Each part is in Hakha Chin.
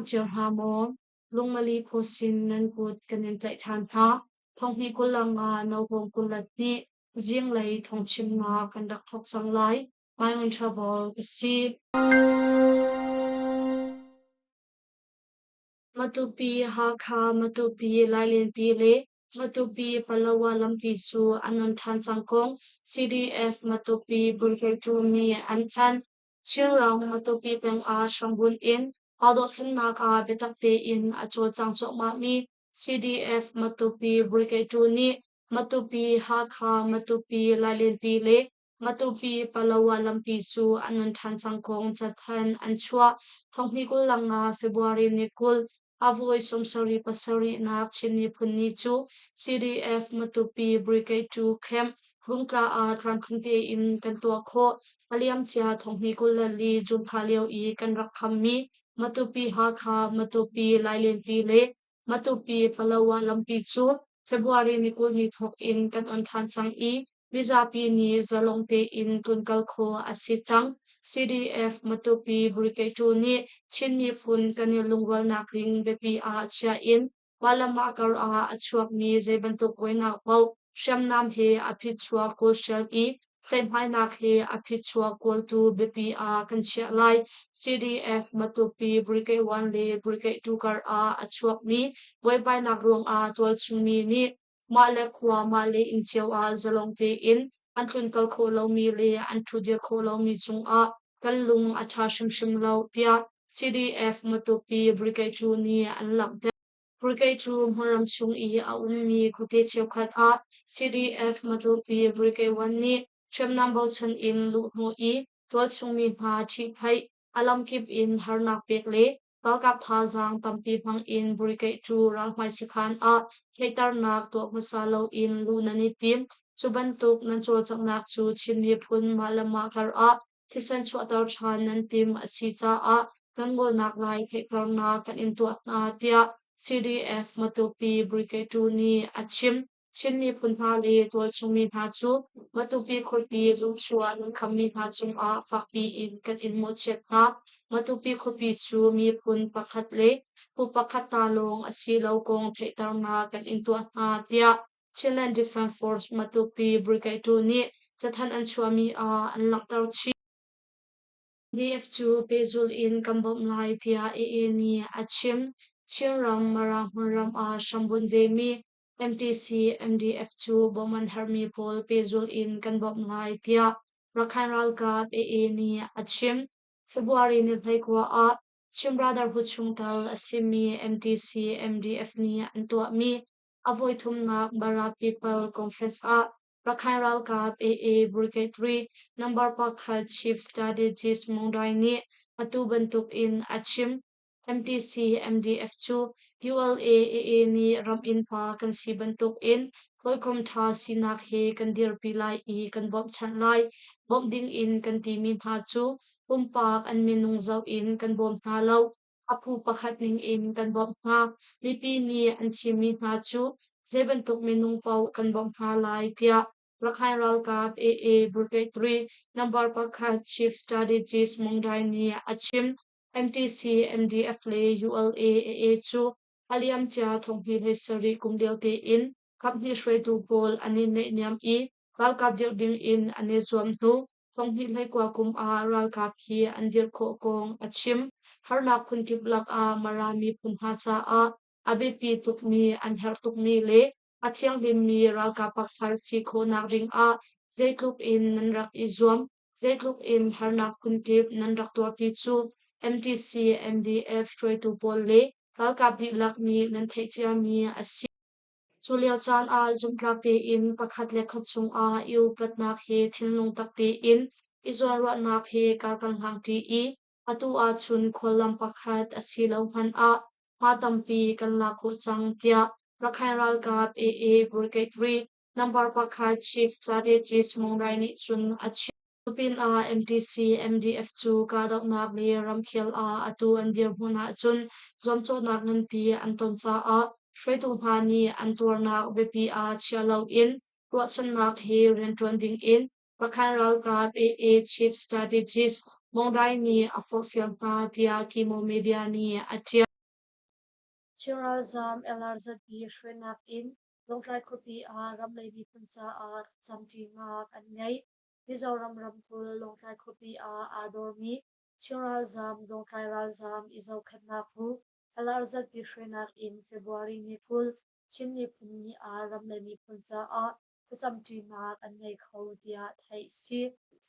cio hna maw? Lungmali phaw sin nan kut kan in tlaih ṭhan hna. Thonghnih 25 Nobawm 22 zinglei thawngchimnak kan rak thawk cang lai. My own trouble ka si. Matupi, Hakha, Matupi, Lailenpi le Matupi Palawa lampi cu an on ṭhan cang kong CDF Matupi Brigade nih an thanh. Chinram Matupi peng ah hrambunh in aa dothlennak ah biatak tein a cawlcang cuahmahmi CDF Matupi Brigade nih Matupi, Hakha, Matupi, Lailenpi le Matupi Palawa lampi cu an on ṭhan cang kong cathanh an chuah. Thonghnih 25 February ni 20 a voi 77 nak Chin Miphun Ni cu CDF Matupi Brigade 2 Camp Rungtla ah tlamtling tein kan tuah khawh. A liamcia thonghnih 24 June thla lio i kan rak khammi Matupi Hakha, Matupi Lailenpi le Matupi Palawa lampi cu February ni 20 ni thawk in kan on ṭhan cang i mizapi nih zalong tein tunkal khawh a si cang. CDF Matupi Brigade 2 nih Chin miphun kan i lungrualnak ding biapi ah chia in mah le mah kar ah a chuakmi zei bantuk buainak paoh hriamnam he a phichuak kawlhrial i ceihmainak he a phichuak kawltu biapi ah kan chiah lai. CDF Matupi Brigade 1 le Brigade 2 kar ah a chuakmi buaibainak ruangah tualchungmi nih mah le khua mah le inn cio ah zalong tein an tlunkal khawh lomi le an ṭhudir khawh lomi cungah kan lung a ṭha hrimhrim lo tiah CDF Matupi Brigade 2 nih an langhter. Brigade 2 hmunram chung i a ummi khuate cheukhat ah CDF Matupi Brigade 1 nih hriamnam bochan in luhhnawh i tualchungmi hna ṭhihphaih, a lamkip in harnak pek le ralkap thazaang tampi hmang in Brigade 2 ralhmai sakhan ah theihternak tuah hmasa loin luh nan i tim. Cu bantuk nan cawlcanghnak cu Chin miphun mah le mah kar ah thisen chuahter ṭhan nan tim a si caah kan ngolnak lai theihternak kan in tuah hna tiah CDF Matupi Brigade 2 nih a chim. Chin miphun hna le tualchungmi hna cu Matupi khuapi lungchuah nan khammi hna cungah fakpi in kan in mawhchiat hna. Matupi khuapi cu miphun pakhat le phu pakhat ta lawng a si lo kong theihternak kan in tuah hna tiah Chinland Defense Force Matupi Brigade 2 nih cathanh an chuahmi ah an langhter chih. DF cu pehzulh in kan bawmh lai tiah AA nih a chim. Chinram Mara hmunram ah hrambunh vemi MTC MDF cu bawmh an herhmi pawl pehzulh in kan bawmh lai tiah Rakhine ralkap AA nih a chim. February ni 29 ah Chin Brotherhood chungtel a simi MTC MDF nih an tuahmi a voithumnak Mara People Conference ah Rakhine ralkap AA Brigade 3 number 1 Chief Strategist Mong Dai nih atu bantuk in a chim. MTC MDF cu ULA AA nih ram innpa kan si bantuk in hawikom ṭha sinak he kan dirpi lai i kan bawmhchanh lai. Bawmh ding in kan timi hna cu pumpak an minung zoh in kan bawm hna lo. A phu pakhat ning in kan bawmh hna. Mipi nih an thimmi hna cu zei bantuk minung paoh kan bawmh hna lai tiah Rakhine ralkap AA Brigade 3 number 1 Chief Strategist Mong Dai nih a chim. MTC, MDF le ULA AA cu a liamcia 2017 kum lio tein kaphnih hruaitu pawl an i naihniam i ralkap dirh ding in an i zuam hnu 2019 kum ah ralkap hi an dirh khawh kong a chim. Harnak phunkip lakah Mara miphun hna caah a biapi tukmi, an herh tukmi le a thianghlimmi ralkap pakhat si khawhnak ding ah zeitluk in nan rak i zuam, zeitluk in harnak phunkip nan rak tuar ti cu MTC, MDF hruaitu pawl le ralkap dihlak nih nan theih ciami a si. Cu lio caan ah zumhtlak tein pakhat le khat cungah i upatnak he thinlung tak tein i zawnruahnak he kar kan hlangṭi i atu ahcun khuallam pakhat a si lo hmanh ah hma tampi kan lak khawh cang tiah Rakhine ralkap AA Brigade 3 number 1 Chief Strategist Mong Dai nih cun a chim. Cupinah MTC MDF cu kahdohnak le ramkhel ah atu an dirhmun ahcun zuamcawhnak nganpi an ton caah hruaitu hna nih an tuarnak biapi ah chia loin ruahchannak he rianṭuan dingin Rakhine ralkap AA Chief Strategist Mong Dai nih a forhfial hna tiah Kimo Media nih a ṭial. Chin ralzaam LRZP hruainak in Lawngtlai khuapi ah ramlei miphun caah thlacamṭinak an ngei. Mizoram ramkulh Lawngtlai khuapi ah aa dawrmi Chin ralzaam Lawngtlai ralzaam i zohkhenhnak bu LRZP hruainak in February ni 20 Chin Miphun Ni ah ramlei miphun caah thlacamṭinak an ngei kho tiah theih a si.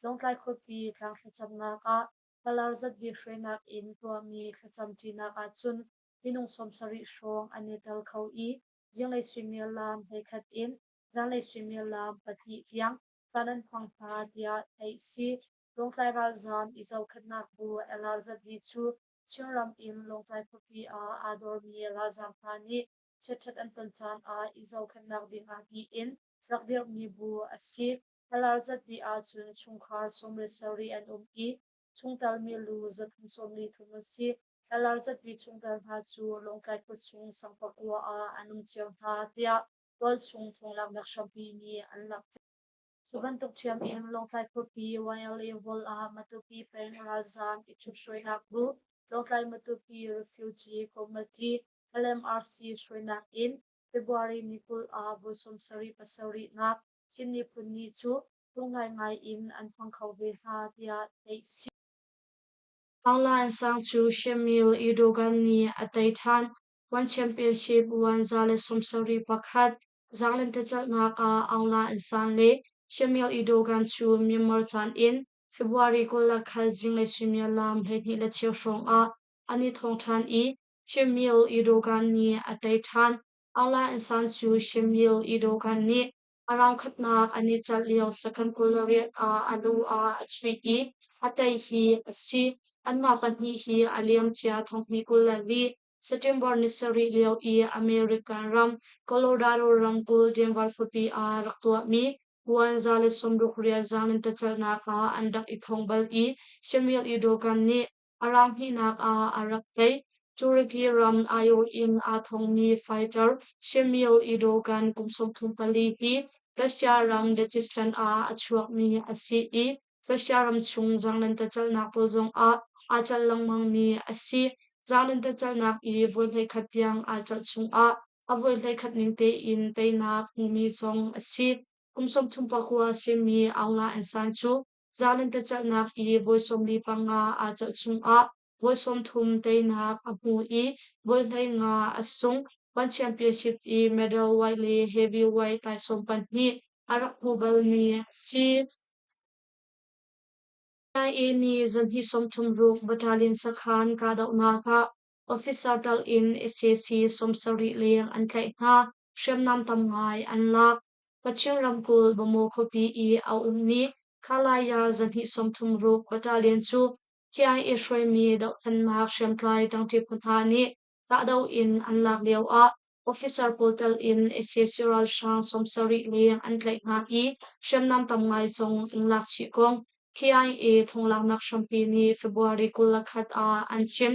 Lawngtlai khuapi tlang thlacamnak ah LRZP hruainak in tuahmi thlacamṭinak ahcun minung 70 hrawng an i tel kho i zinglei suimilam 11 in zanlei suimilam 2 tiang caan an hmang hna tiah theih a si. Lawngtlai ralzaam i zohkhenhnak bu LRZB cu Chinram in Lawngtlai khuapi ah aa dormi ralzaam hna nih chiatṭhat an ton caan ah i zohkhenhnak ding ah tiin rak dirhmi bu a si. LRZB ahcun chungkhar 17 an um i chungtel milu 343 an si. LRZB chungtel hna cu Lawngtlai khuachung sang pakua ah an um cio hna, tiah tualchung thawnglaknak hrampi nih an langhter. Cu bantuk ṭhiam in Lawngtlai khuapi YLA Hall ah Matupi peng ralzaam i ṭhuthruainak bu Lawngtlai Matupi Refugee Committee LMRC hruainak in February ni 20 ah voi 77 nak Chin Miphun Ni cu lung ngaingai in an hmang kho ve hna tiah theih a si. Aung Sang cu Shamil Erdogan nih a tei ṭhan. One Championship 171 Zaanglentecelhnak ah Aung La Nsang le Shamil Erdogan cu Myanmar caan in February 21 zinglei suimilam 12:15 hrawng ah an i thawng ṭhan i Shamil Erdogan nih a tei ṭhan. Aung La Nsang cu Shamil Erdogan nih a round khatnak an i celh lio second 28 ah a lu ah a chuih i a tei hi a si. Anmah pahnih hi a liamcia 2024 September ni sarih lio i American ram Colorado ramkulh Denver khuapi ah rak tuahmi Kuan 168 zaanglentecelhnak ah an rak i thong bal i Shamil Erdogan nih a round hnihnak ah a rak tei. Turkey ram aiawh in aa thongmi fighter Shamil Erdogan kum 34 hi Russia ram Dagestan ah a chuakmi a si i Russia ram chung zaanglentecelhnak pawl zongah aa celh lengmangmi a si. Zaanglentecelhnak i voi 11 tiang aa celh chungah a voi 11 ning tein teinak hmumi zong a si. Kum 39 a simi Aung La Nsan cu zaanglentecelhnak i voi 45 aa celh chungah voi 30 teinak a hmu i voi 15 a sung. One Championship i middleweight le heavyweight taisawm pahnih a rak hmu balmi a si. CIA nih zanhnih 36 battalion sakhan kahdohnak ah officer tal in sac 70 leng an tlaih hna, hriamnam tam ngai an lak. Kachin ramkulh Bamaw khuapi i a ummi Khalaya zanhnih 36 battalion cu KIA hruaimi dohthlennak hriamtlai ṭangṭi phu hna nih kahdoh in an lak lioah officer pawl tel in sac ralhrang 70 leng an tlaih hna i hriamnam tam ngai zong an lak chih kong KIA thonglaknak hrampi nih February 21 ah an chim.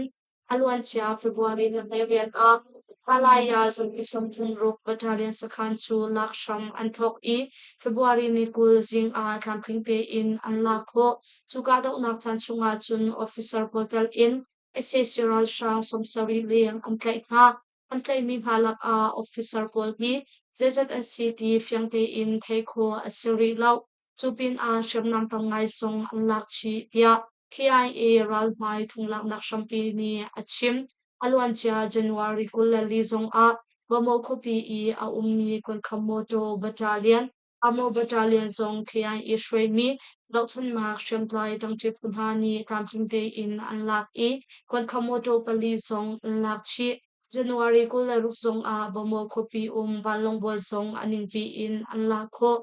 A luancia February ni 18 ah Kalaya zungpi 36 battalion sakhan cu lak hram an thawk i February ni 20 zing ah tlamtling tein an lak khawh. Cu kahdohnak caan chungah cun officer pawl tel in sac ralhrang 70 leng an tlaih hna. An tlaihmi hna lakah officer pawl hi zeizat an si ti fiang tein theih khawh a si rih lo. Cu pinah hriamnam tam ngai zong an lak chih tiah KIA ralhmai thunglaknak hrampi nih a chim. A luancia January 24 zongah Bamaw khuapi i a ummi Kawlkham Motor Battalion Amo Battalion zong KIA hruaimi dohthlennak hriamtlai ṭangṭi phu hna nih tlamtling tein an lak i Kawlkham motor pali zong an lak chih. January 26 zongah Bamaw khuapi um vanlawng zong a ningpi in an lak khawh.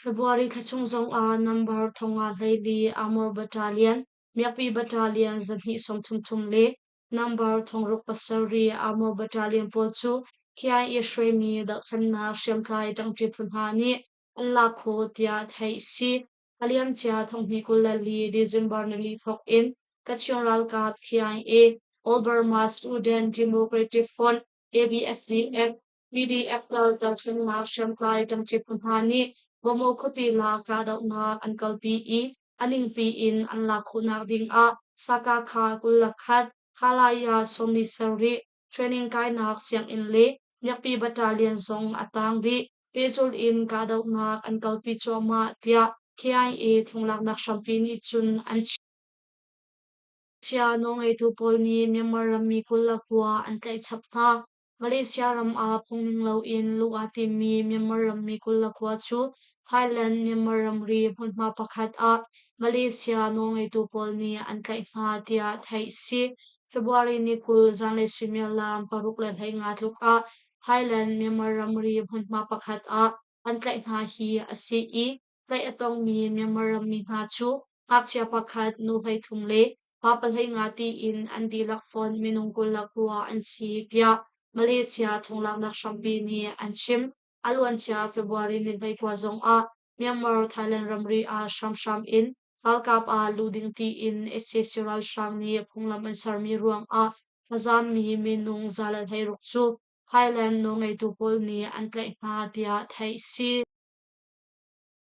February thla chung zongah number 524 Armor Battalion, Miakpi Battalion 233 le Number 67 Armor Battalion pawl cu KIA hruaimi dohthlennak hriamtlai ṭangṭi phu hna nih an lak khawh tiah theih a si. A liamcia 2024 December nili thawk in Kachin ralkap KIA, All Burma Student Democratic Front ABSDF, PDF dal dohthlennak hriamtlai ṭangṭi phu hna nih Bawmaw khuapi lak kahdohnak an kalpi i a ningpi in an lak khawhnak dingah Sakakha 21, Khalaya 47, training kainak sianginn le Miakpi Battalion zong a tang rih. Pehzulh in kahdohnak an kalpi cuahmah tiah KIA thonglaknak hrampi nih cun an chim. Chia nawlngeitu pawl nih Myanmar rammi 29 an tlaih chap hna. Malaysia ram ah phungning loin luh aa timmi Myanmar rammi 29 cu Thailand-Myanmar ramri hmunhma pakhat ah Malaysia nawlngeitu pawl nih an tlaih hna tiah theih a si. February ni 20 zanlei suimilam 6:15 tluk ah Thailand-Myanmar ramri hmunhma pakhat ah an tlaih hna hi a si i tlaih a tongmi Myanmar rammi hna cu ngakchia pakhat, nu 13 le pa 15 tiin an dihlak fonh minung 29 an si tiah Malaysia thonglaknak hrampi nih an chim. A luancia February ni 29 zongah Myanmar-Thailand ramri ah hramhram in ralkap ah luh ding tiin sac ralhrang nih phunglam an sermi ruangah a zaammi minung 116 cu Thailand nawlngeitu pawl nih an tlaih hna tiah theih a si.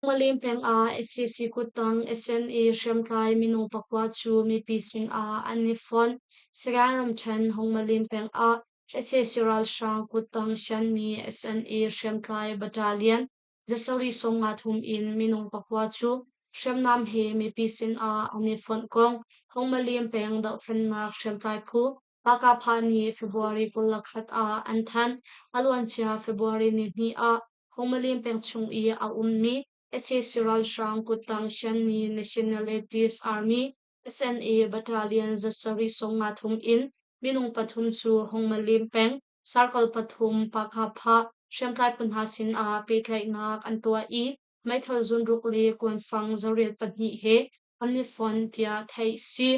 Malin peng ah sac kuttang SNA hriamtlai minung pakua cu mipi sinah an i fonh. Sagaing ramṭhen Hongmalin peng ah sac ralhrang kuttang Shanmi SNA hriamtlai battalion zasarih 53 in minung pakua cu hriamnam he mipi sinah an i fonh kong Hongmalin peng dohthlennak hriamtlai phu Pakapha nih February 21 ah an thanh. A luancia February nihnih ah Hongmalin peng chung i a ummi sac ralhrang kuttang Shanni Nationalities Army SNA Battalion zasarih 53 in minung pathum cu Hongmalin peng Circle pathum Pakapha hriamtlai phu hna sinah pehtlaihnak an tuah i meithal zunruk le kuanfang zariat pahnih he an i fon tiah theih a si.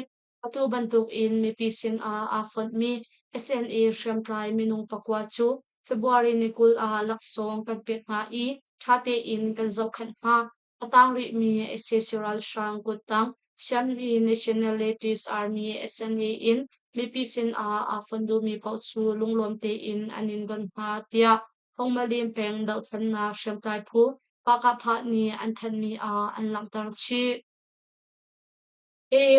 Atu bantukin mipi sinah aa fonhmi SNA hriamtlai minung pakua cu February ni 20 ah laksawng kan pek hna i ṭha tein kan zohkhenh hna. A tang rihmi sac ralhrang kuttang Shanli Nationalities Army SNA in mipi sinah aa fon duhmi paoh cu lunglawm tein an in don hna, tiah Hongmalin peng dohthlennak hriamtlai phu Pahkahphah nih an thanhmi ah an langhter chih.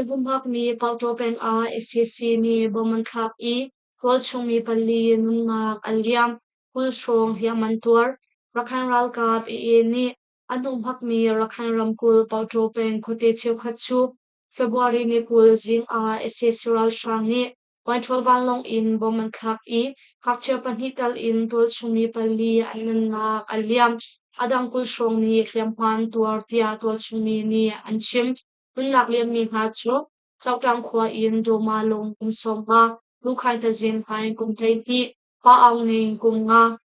Humhakmi Pauṭaw peng ah sac nih bom an thlak i tualchung mi pali nunnak an liam. 20 hrawng hliam an tuar. Rakhine ralkap AA nih an humhakmi Rakhine ramkulh Pauṭaw peng khuate cheukhat cu February ni 20 zing ah sac ralhrang nih Control vanlawng in bom an thlak i ngakchia pahnih tal in tualchung mi pali an nunnak a liam. A dang 20 hrawng nih hliamhma an tuar tiah tualchung mi nih an chim. Nunnak liammi hna cu Cawtlang khua in Dawma lung kum 15, Lukhai Tazin Hlaing kum 12, Pa Aung Ning kum 5,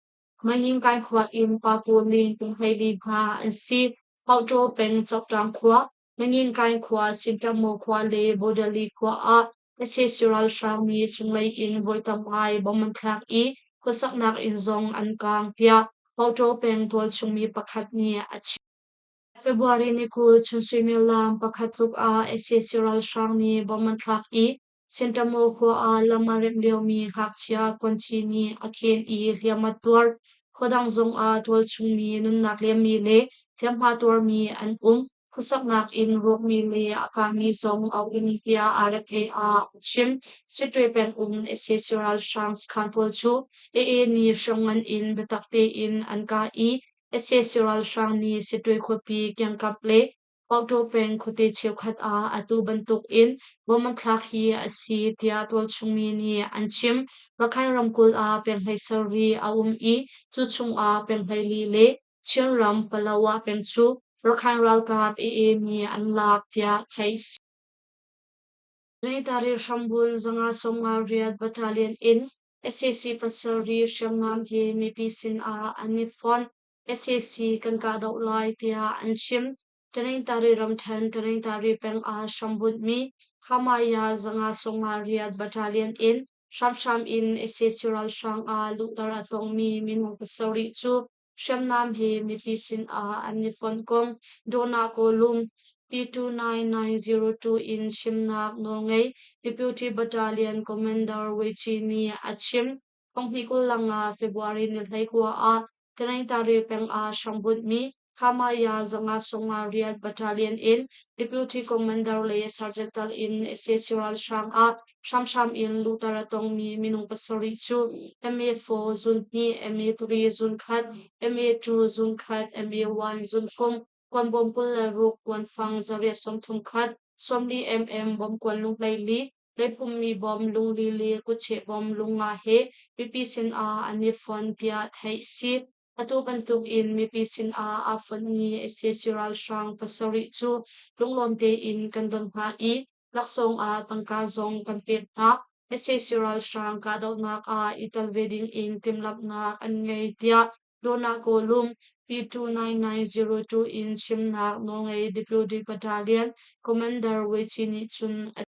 Manyingkai khua in Pa Pu Ling kum 14 hna an si. Pauṭaw peng Cawtlang khua, Manyingkai khua, Sinṭamaw khua le Bawdali khua ah sac ralhrang nih cunglei in voi tam ngai bom an thlak i khuasaknak inn zong an kaang tiah Pauṭaw peng tualchung mi pakhat nih a chim. February ni 20 chun suimilam pakhat tluk ah sac ralhrang nih bom an thlak i Sentamo khua ah lam a remh liomi ngakchia Kuanchi nih a khen i hliam a tuar. Khua dang zong ah tualchung mi nunnak liammi le hliamhma tuarmi an um. Khuasaknak in rawkmi le a kaangmi zong a um tiah RFA ah a chim. Sittwe pengum sac ralhrang sakhan pawl cu AA nih hriamngan in biatak tein an kah i sac ralhrang nih Sittwe khuapi kiangkap le Pauṭaw peng khuate cheukhat ah atu bantuk in bom an thlak hi a si tiah tualchung mi nih an chim. Rakhine ramkulh ah peng 17 a um i cu chung ah peng 14 le Chinram Palawa peng cu Rakhine ralkap AA nih an lak tiah theih a si. Leitari hrambun 558 Battalion in sac pasarih hriamnam he mipi sinah an i fonh. Sac kan kahdoh lai tiah an chim. Tanintari ramṭhen Tanintari peng ah hrambunhmi Khamaya 558 Battalion in hramhram in sac ralhrang ah luhter a tongmi minung pasarih cu hriamnam he mipi sinah an i fonh kong Dawna Kawlum P29902 in chimnak nawlngei Deputy Battalion Commander Wei Ci nih a chim. Thonghnih 25 February ni 19 ah Tanintari peng ah hrambunhmi Khamaya zanga sunga riat battalion in Deputy Commander le Sergeant tal in sac ralhrang ah hramhram in luhter a tongmi minung pasarih cu MA4 zun hnih, MA3 zun khat, MA2 zun khat, MA1 zun thum, kuanbawm 26, kuanfang zariat 31, 40 mm bawmkuan lung 14, leiphummi bawm lungli le kutcheh bawm lungnga he mipi sinah an i fon tiah theih si. Atu bantuk in mipi sinah aa fonhmi sac ralhrang pasarih cu lunglawm tein kan don hna i laksawng ah tangka zong kan pek hna. Sac ralhrang kahdohnak ah i tel ve ding in timhlamhnak an ngei tiah Lona Kawlum P29902 in chimnak nawlngei Deputy Battalion Commander Weici nih cun a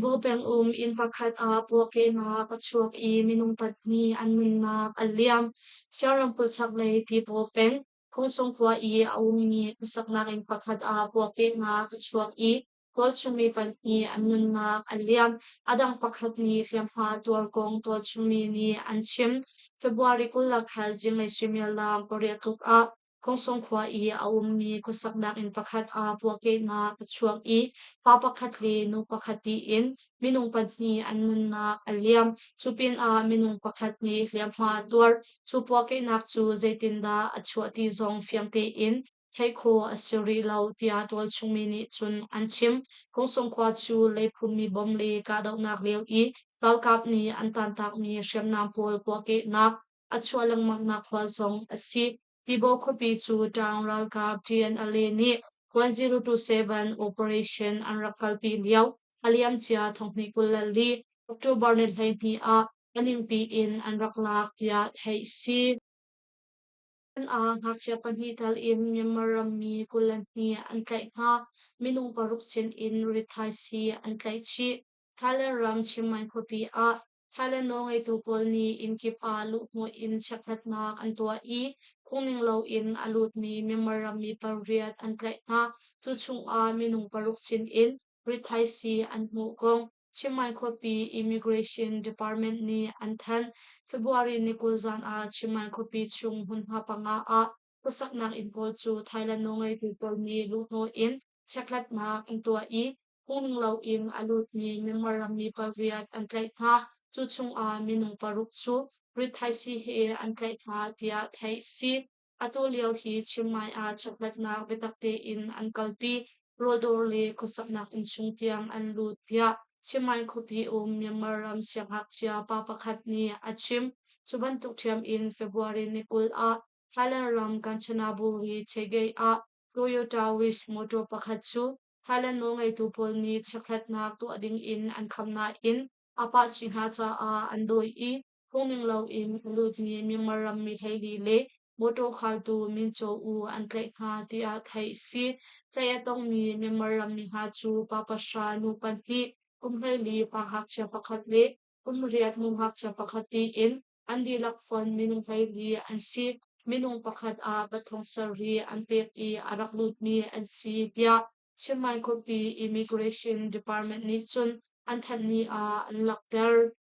Baw pengum inn pakhat ah puakehnak a chuak i minung pahnih an nunnak a liam. Siang ramkulh chaklei Tibaw peng, Khungsung khua i a ummi khuasaknak inn pakhat ah puakehnak a chuak i tualchungmi pahnih an nunnak a liam. A dang pakhat nih hliamhma tuar kong tualchungmi nih an chim. February 21 zinglei suimilam pariat tluk ah Kawngsawng khua i a ummi khuasaknak inn pakhat ah puakehnak a chuak i pa pakhat le nu pakhat tiin minung pahnih an nunnak a liam. Cu pinah minung pakhat nih hliamhma a tuar. Cu puakehnak cu zeitindah a chuah ti zong fiang tein theih khawh a si rih lo tiah tualchungmi nih cun an chim. Kawngsawng khua cu leiphunmi bom le kahdohnak lio i ralkap nih an tantakmi hriamnam pawl puakehnak a chuah lengmangnak khua zong a si. Tibaw khuapi cu Ṭaang ralkap TNLA nih 1027 operation an rak kalpi lio a liamcia thonghnih 24 October ni 12 ah a ningpi in an rak lak tiah theih si. Ah ngakchia pahnih tal in Myanmar rammi 22 an tlaih hna. Minung paruk sin in rithaisii an tlaih chih. Thailand ram Chiang Mai khuapi ah Thailand nawlngeitu pawl nih inn kip ah luhhnawh in chekhlatnak an tuah i phungning loin a lutmi Myanmar rammi pariat an tlaih hna. Cu chungah minung paruk sinin rithaisii an hmuh kong Chiang Mai khuapi Immigration Department nih an thanh. February ni 20 zan ah Chiang Mai khuapi chung hmunhma panga ah khuasaknak inn pawl cu Thailand nawlngeitu pawl nih luhhnawh in chekhlatnak an tuah i phungning loin a lutmi Myanmar rammi pariat an tlaih hna. Cu chungah minung paruk cu rithaisii he an tlaih hna tiah theih a si. Atu lio hi Chiang Mai ah chekhlatnak biatak tein an kalpi. Rawldawr le khuasaknak innchung tiang an lut tiah Chiang Mai khuapi um Myanmar ram siangngakchia pa pakhat nih a chim. Cu bantuk ṭhiam in February ni 20 ah Thailand ram Kanchanaburi Chegei ah Toyota Wish motor pakhat cu Thailand nawlngeitu pawl nih chekhlatnak tuah dingin an kham nain a pah chih hna caah an dawi i phungning loin a lutmi Myanmar rammi 14 le mawṭaw khaltu Min Chaw U an tlaih hna tiah theih a si. Tlaih a tongmi Myanmar rammi hna cu pa pahra, nu pahnih, kum 14 pa ngakchia pakhat le kum riat nu ngakchia pakhat tiin an dihlak fonh minung 14 an si. Minung pakhat ah pathum sarih an pek i a rak lutmi an si tiah Chiang Mai khuapi Immigration Department nih cun an thanhmi ah an langhter.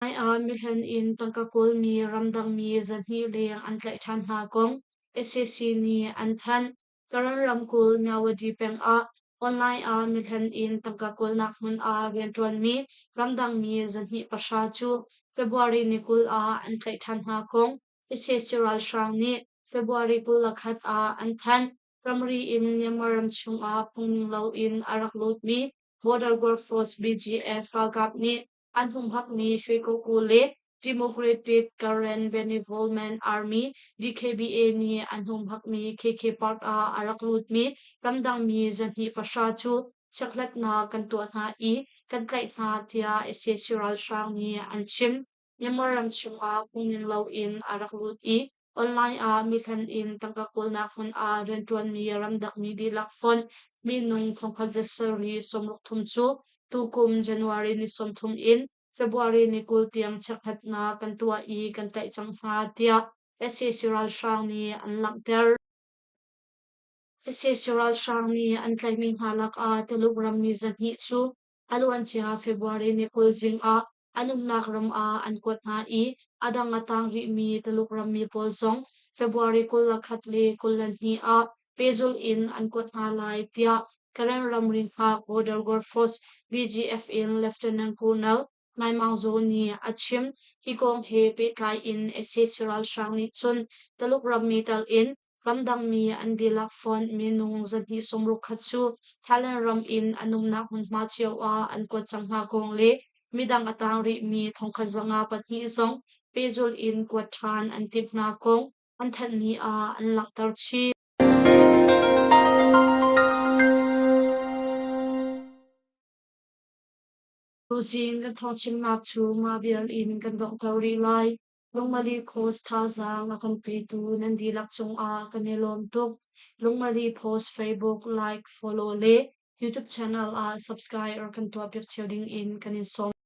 Nai ah mihlen in tangka kawlmi ramdangmi 200 leng an tlaih ṭhan hna kong sac nih an thanh. Karen ramkulh Myawaddy peng ah online ah mihlen in tangka kawlnak hmun ah rianṭuanmi ramdangmi 210 cu February ni 20 ah an tlaih ṭhan hna kong sac ralhrang nih February 21 ah an thanh. Ramri in Myanmar ram chungah phungning loin a rak lutmi Border Guard Force BGF ralkap nih an humhakmi Shwekoku le Democratic Karen Benevolent Army DKBA nih an humhakmi KK Park ah a rak lutmi ramdangmi 210 cu chekhlatnak kan tuah hna i kan tlaih hna tiah sac ralhrang nih an chim. Myanmar ram chungah phungning loin a rak lut i online ah mihlen in tangka kawlnak hmun ah rianṭuanmi ramdangmi dihlak fonh minung 1,763 cu tukum January ni 30 in February ni 20 tiang chekhlatnak kan tuah i kan tlaih cang hna tiah sac ralhrang nih an langhter. Sac ralhrang nih an tlaihmi hna lakah Tuluk rammi 200 cu a luancia February ni 20 zing ah an umnak ram ah an kuat hna i a dang a tang rihmi Tuluk rammi pawl zong February 21 le 22 ah pehzulh in an kuat hna lai tiah Karen ramri hngak Border Guard Force BGF in Lieutenant Colonel Nai Maung Zaw nih a chim. Hi kong he pehtlai in sac ralhrang nih cun Taluk rammi tal in ramdangmi an dihlak fonh minung 260 khat cu Thailand ram in an umnak hmunhma cio ah an kuat cang hna kong le midang a tang rihmi 1502 zong pehzulh in kuat ṭhan an timh hna kong an thanhmi ah an langhter chih. Tuzing kan thawngchimnak cu mah vial in kan donghter rih lai. Lungmali Post thazaang a kan petu nan dihlak cungah kan i lawm tuk. Lungmali Post Facebook like, follow le YouTube channel ah subscribe rak kan tuahpiak cio ding in kan in sawm.